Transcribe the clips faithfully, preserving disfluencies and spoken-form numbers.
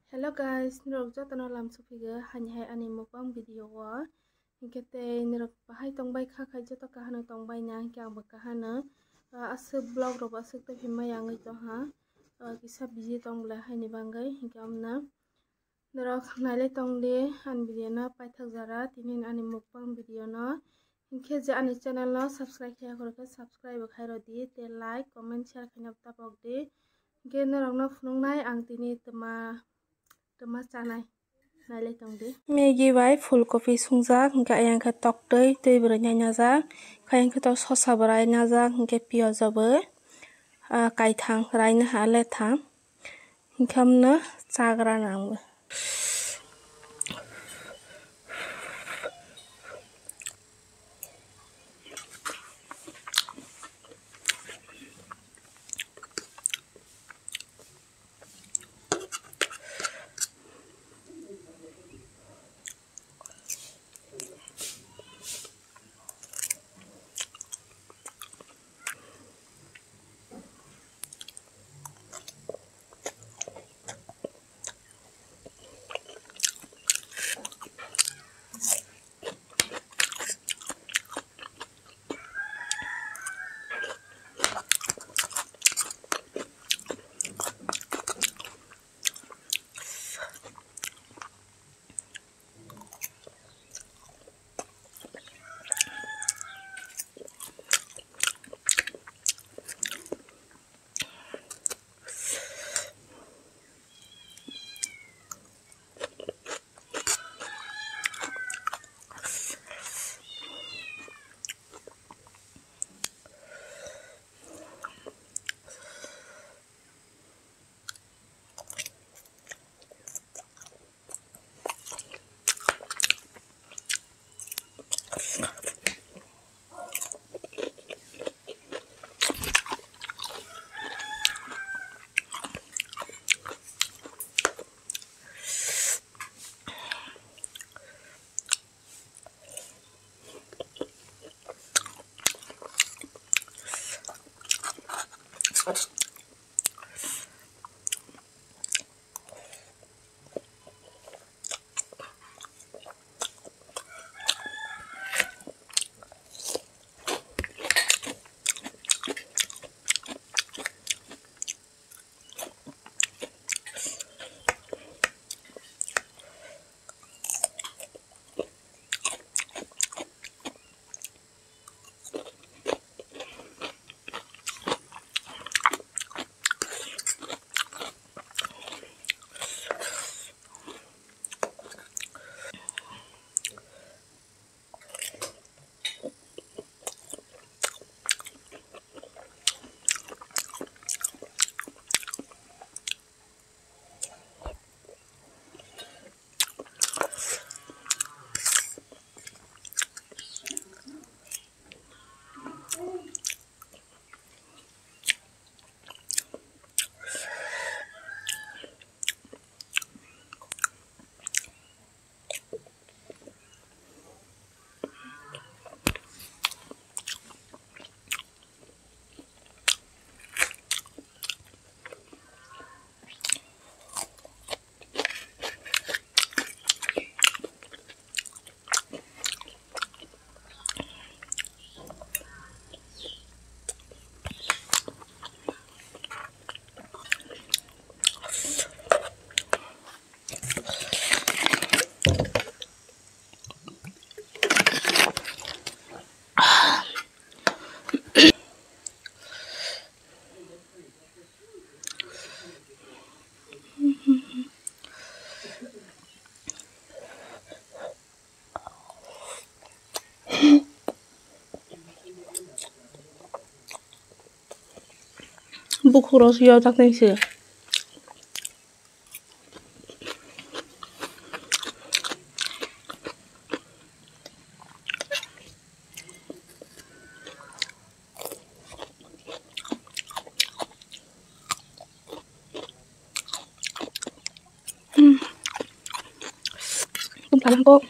Hello guys, norok jotono lam sophigo hani hai ani mukbang video o. Hinkhe tei norok bahai tongbai kha khai joto kahano tongbai na hinkhe angbo kahano. Ah, aswk vlog rok bo aswk tei himai yangwi tongha. Ah, kisa busy tong bwlai haini bangwi hinkhe amna. Norok nailai tongdi ani video no paithak jora tini ani mukbang video no. Hinkhe je ani channel no subscribe khaiya khorokhe subscribe bo khairodi tei like, comment, share khaina tapokdi. Hinkhe norokno phunuknai ang tini twma, twma chanai. Nailai tongdi. Maggi bai full kopi sungjak, hinkhe ayang khe toktwi, twi bo rwnai najak, khe ayang khe to sosa bo rai najak, hinkhe piyaj bo, ah, kaithang rainaha lethang, hinkhe amno chagra nangbo. Bukhuk rok se yojak nai se. Hmm. Kum kalang kok.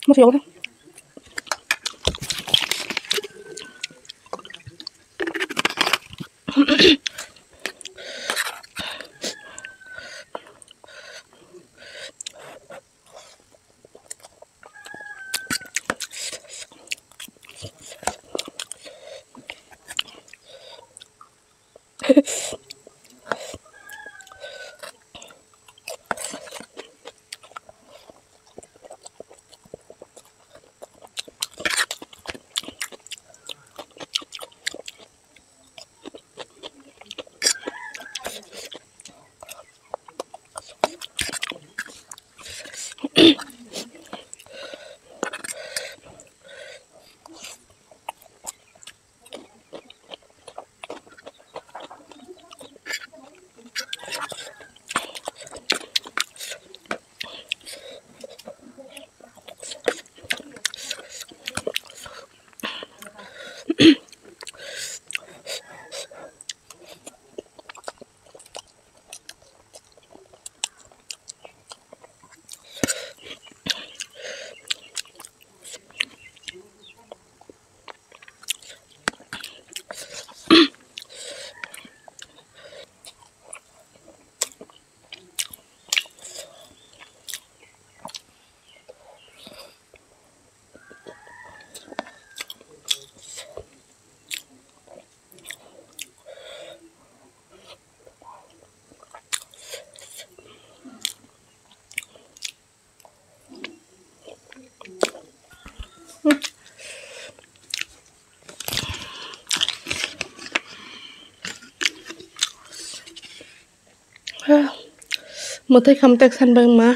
Masa yokna. Mwtai khamtek san bangma.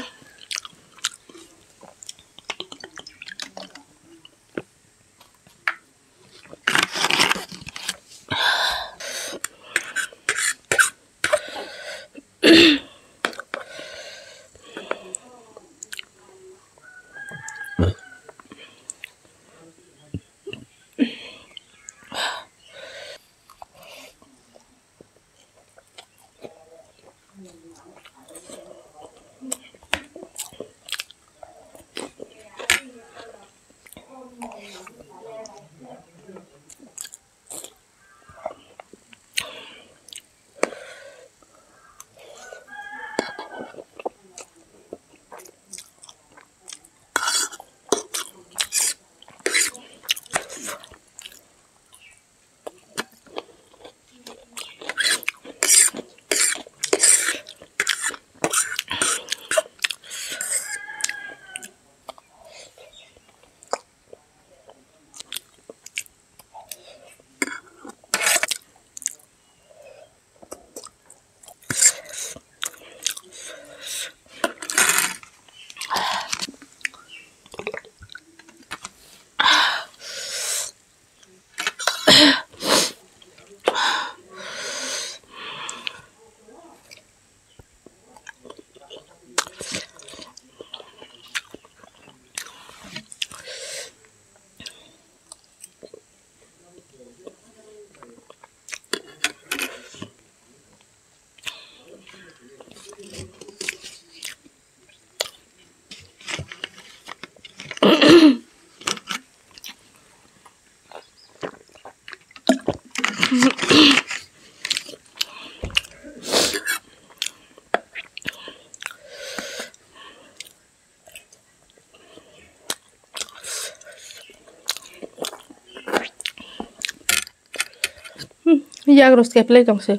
Yak rw skep lai tong se.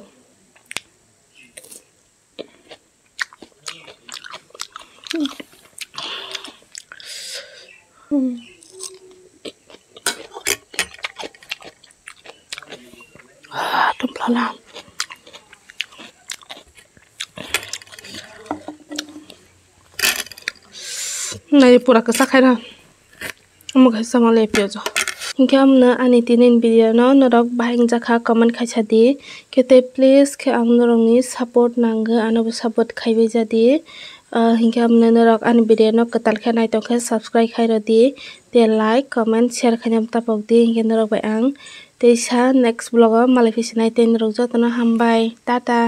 Ah, tum phlala. Nai pura kwchak khaina. Omo khe sama le piyaj o. Hinkhe amno ani tini ni video no norok bahai wngjakha comment khaisa di. Khe tei please khe ang norokni support nango, anobo support khaibai ja di. Ah, hinkhe amno norok ani video no kwtal khe naitong khe subscribe khai rw di. Tei like, comment, share khaina tapok di. Hinkhe norok bai ang teisa next vlog o malai phisinai tei norok jotono hambai. Tata.